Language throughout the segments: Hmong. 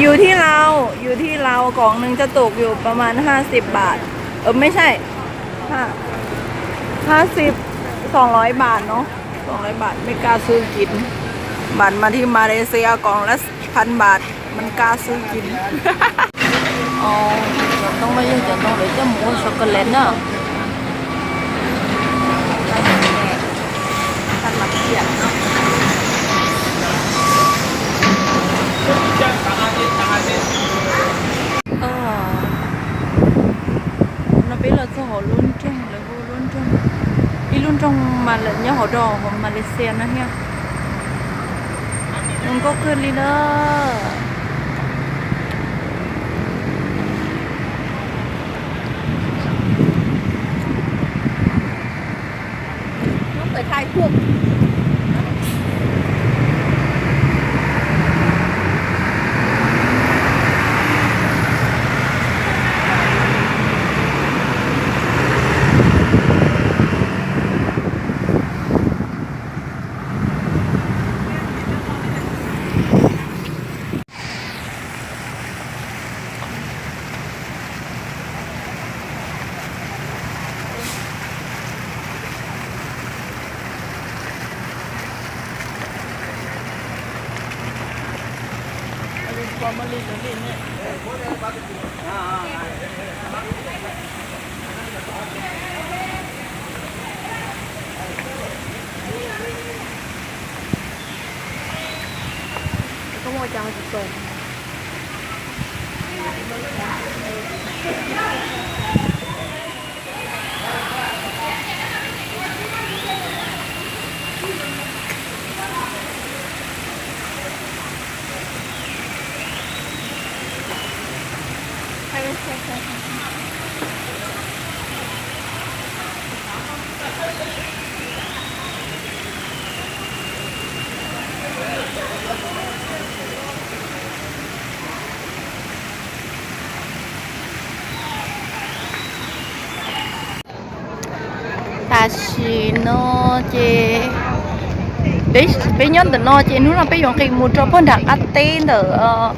อยู่ที่เรา อยู่ที่เรา กล่องหนึ่งจะตกอยู่ประมาณห้าสิบบาท เออ ไม่ใช่ ห้า ห้าสิบ สองร้อย บาทเนาะ สองร้อย บาท ไม่กล้าซื้อกิน บัตรมาที่มาเลเซียกล่องละพันบาท มันกล้าซื้อกิน Ov, cov ntoo no yog cov ntoo lawv coj mus ua chocolate na. No peb los txog hauv lub nroog, lawv hu lub nroog, ib lub nroog mas lawv nyob hauv rau hauv Malaysia no thiab. Zoo nkauj kawg li na. Tam sim no ces peb, peb nyob ntawm no ces hnub no peb yuav nqis mus rau puag nram qab teb ntawm,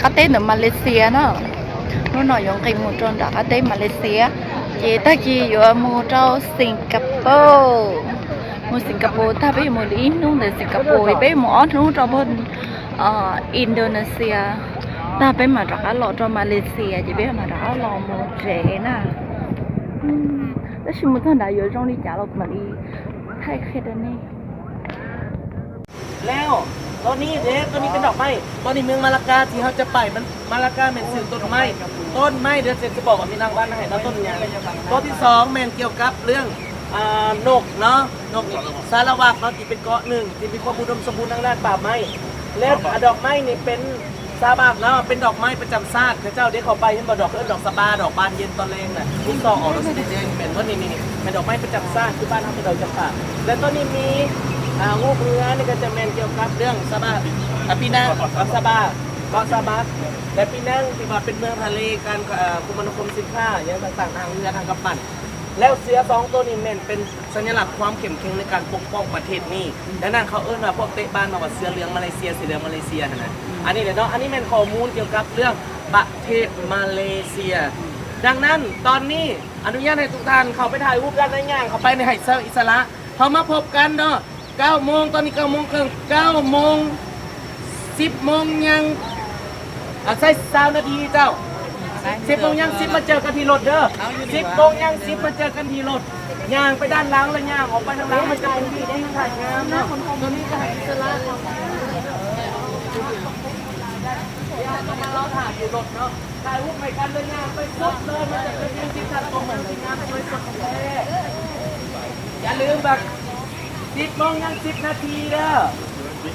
qab teb ntawm Malaysia na. Hnub no yuav nqis mus rau nram qab teb Malaysia, ces tag kis yuav mus rau Singapore. Mus Singapore tag peb yuav mus li ib hnub ntawm Singapore, peb mus ob hnub rau puag Indonesia, tag peb mam rov qab los rau Malaysia ces peb mam rov qab los mus tsev na. Tab sis mus txog nrad yuav zoo li cas los mam li thaij qhia rau nej. แล้ว ตอนนี้เด้ ตอนนี้เป็นดอกไม้ ตอนนี้เมืองมาลากาที่เฮาจะไป มัน มาลากาแม่นชื่อต้นไม้ ต้นไม้เดี๋ยวจะบอกว่ามีรางวัลมาให้เนาะ ต้นหยัง ตัวที่สองแม่นเกี่ยวกับเรื่อง อ่า นกเนาะ นกนี่ สารวัตรเนาะ ที่เป็นเกาะหนึ่งที่มีความอุดมสมบูรณ์ทางด้านป่าไม้ แล้ว อ่า ดอกไม้นี่เป็น สาบากเนาะ เป็นดอกไม้ประจำชาติ เขาเจ้าเด้ เข้าไปเห็นบ่ ดอกเอิ้นดอกสะบา ดอกบานเย็นตอนแลงน่ะ ลูกดอกออกแล้วสีแดงๆ แม่นบ่ นี่ๆๆ เป็นดอกไม้ประจำชาติที่บ้านเฮาเป็นดอกจำปา แล้วตอนนี้มี อ่า รูปเรือนี่ก็จะแม่นเกี่ยวกับเรื่องสะบาก อ่ะ ปีนัง เกาะสะบาก เกาะสะบาก และปีนังที่ว่าเป็นเมืองทะเล การ เอ่อ คมนาคมสินค้า อย่างต่างๆ ทางเรือ ทางกำปั่น แล้วเสือสองตัวนี้แม่นเป็นสัญลักษณ์ความเข้มแข็งในการปกป้องประเทศนี้ ดังนั้นเขาเอิ้นว่าพวกเตะบานมาว่าเสือเหลืองมาเลเซีย เสือเหลืองมาเลเซียหั้นนะ อันนี้แหละเนาะ อันนี้แม่นข้อมูลเกี่ยวกับเรื่องประเทศมาเลเซีย ดังนั้นตอนนี้อนุญาตให้ทุกท่านเข้าไปถ่ายรูปด้านใน ย่างเข้าไปในให้เสรีอิสระ เขามาพบกันเนาะ เก้าโมง ตอนนี้เก้าโมงครึ่ง เก้าโมง สิบโมงยัง อ่ะ ใช่ ซาวนาทีเจ้า สิบโมงยังสิบมาเจอกันที่รถเด้อ สิบโมงยังสิบมาเจอกันที่รถ ย่างไปด้านหลังแล้วย่างออกไปทางหลัง มันจะเป็นที่ที่ถ่ายงามเนาะ ตอนนี้ก็ให้อิสระ ย่างออกมารอถ่ายอยู่รถเนาะ ถ่ายรูปให้กันเลย ย่างไปสุดเลย มันจะเป็นที่ที่ถ่ายตรงนั้นที่งามสวยสดแท้ อย่าลืมแบบ สิบโมงยังสิบนาทีเด้อ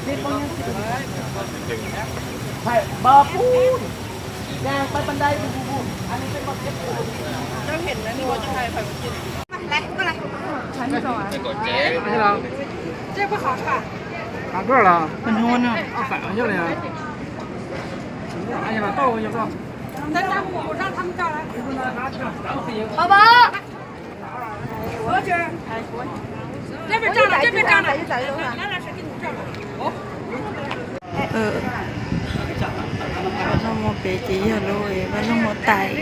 สิบโมงยังสิบนาที ไปบ่พูด ย่างไปบันไดพูดพูดพูด อันนี้เป็นบ่เก็บพูด เจ้าเห็นไหม มีคนจะถ่ายไปกิน ฉันก่อน 这不好看 拿这儿了，很多呢，二百块钱了呀。哎呀，到我就到。等等，我让他们叫来。宝宝。 这边站着，这边站着，来，来，来，谁给你们站着？ Vaj loog muaj pem ces yog lub vaj loog muaj tais.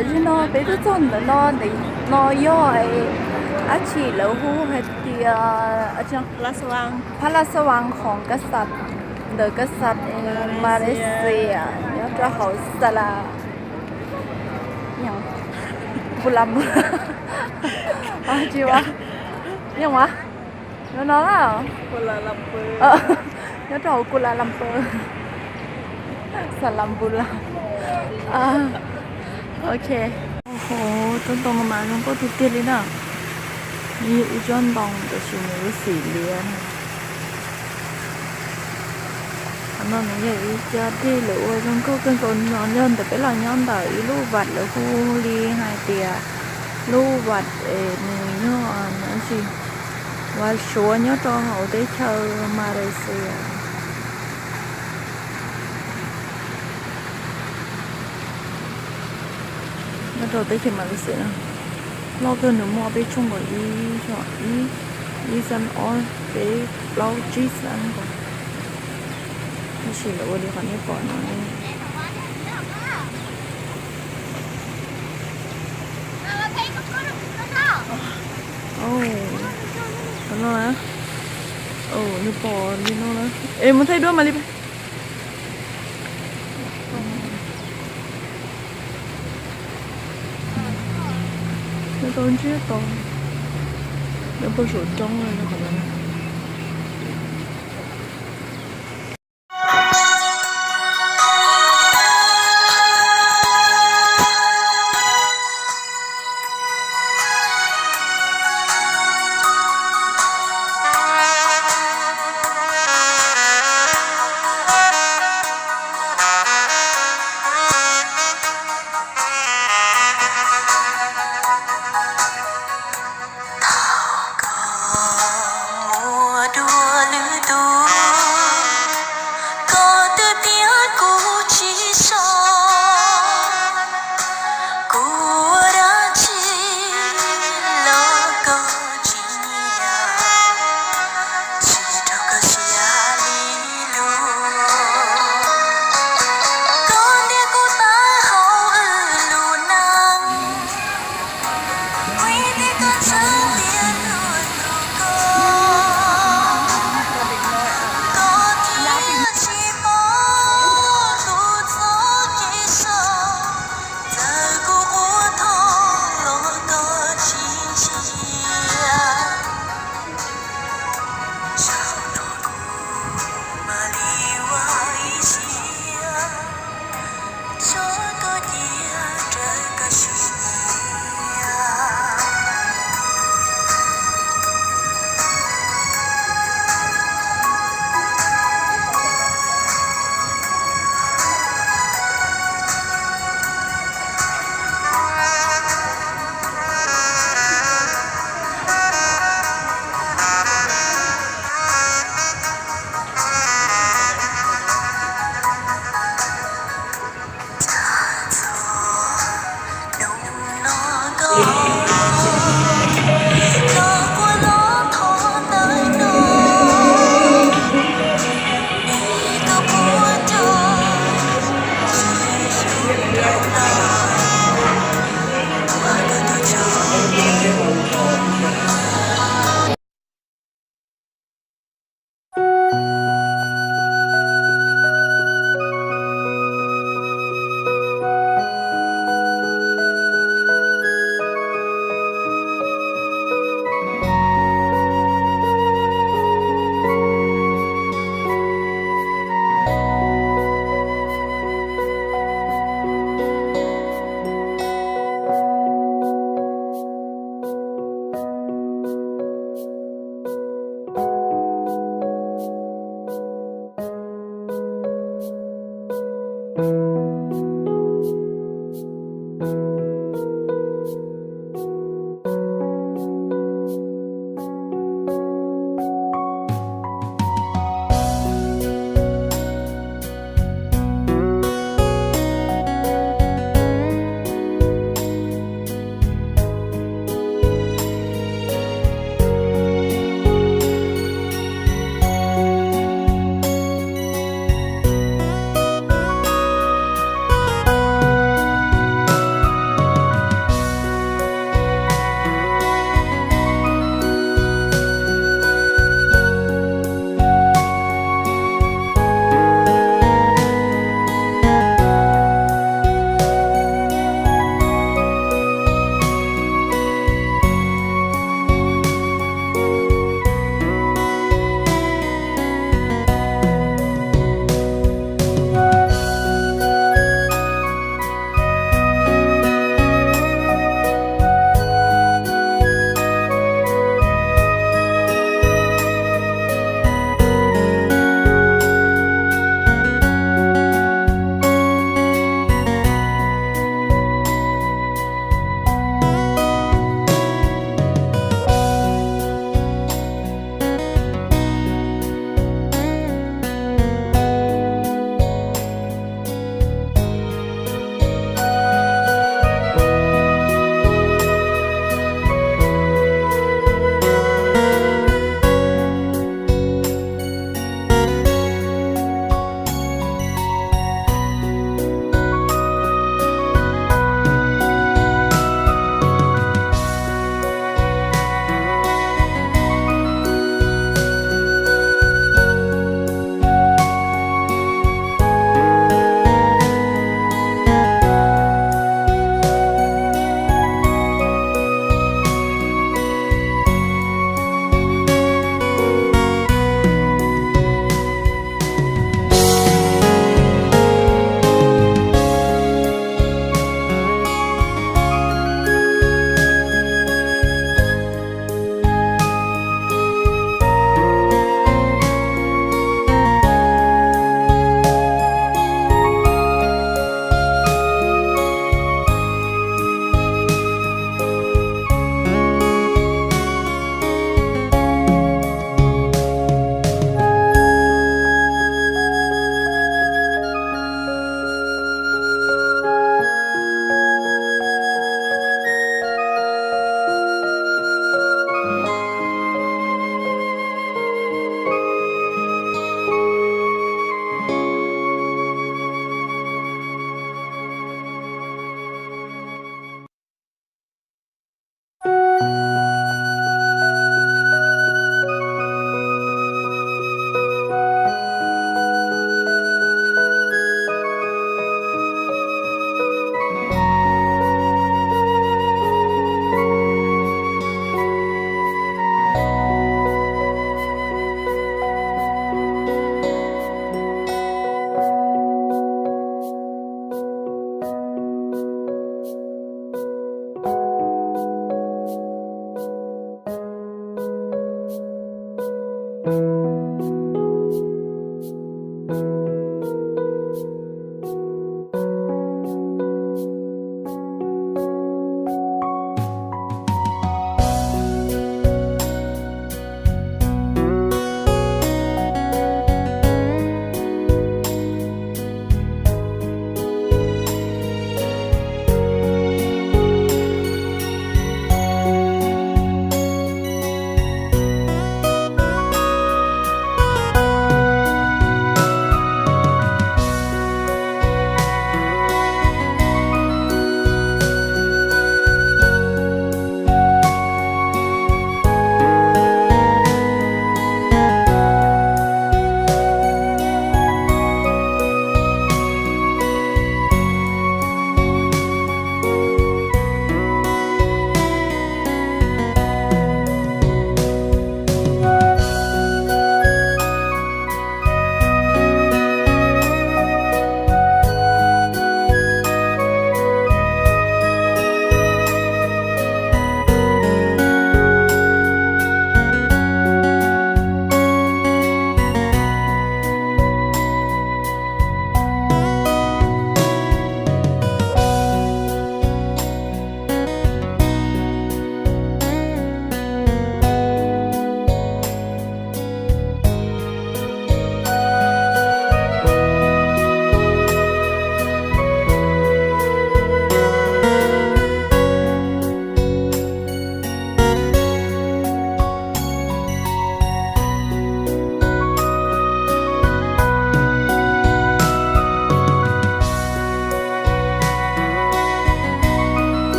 Zaum no peb twb txog ntawm no, ntawm no yog dab tsi lawv hu hais tias Phab Laj Xab Vas Khoom Kas Xas, ntawm Kas Xas Malaysia, nyob rau hauv Sa La, Bula, tsis ua, yeej ua, no no, nyob rau hauv Kuala Lumpur, Sa La Bula. Ok. Hu, tsob ntoo no mas zoo nkauj tiag tiag li na. Nws yog ib tsob ntoo tab sis nws lub xim liab na. Qhov no nws yog ib co dej lawv ua zoo nkauj kawg nkaus no, yog ntawm peb los nyob ntawm ib lub vaj lawv hu li hais tias Lub vaj es nws yog, vaj Suav nyob rau hauv teb chaws Malaysia. Nyob rau teb chaws Malaysia no, loj kawg, nws muaj peb tshooj nkaus, ib, ib, xya, ob, peb, plaub, tsib, xya nkaus. Tab sis lawv ua li qhov nej pom no. Qhov no na, nws pom li no na. Es mus thaij duab mam li. Nyob rau ntsiab to, nyob rau saum roob no qhov no.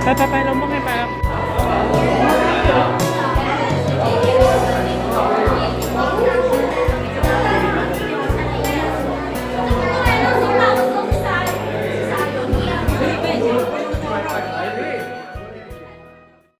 ไปไปไป เราไม่ให้ไปแล้ว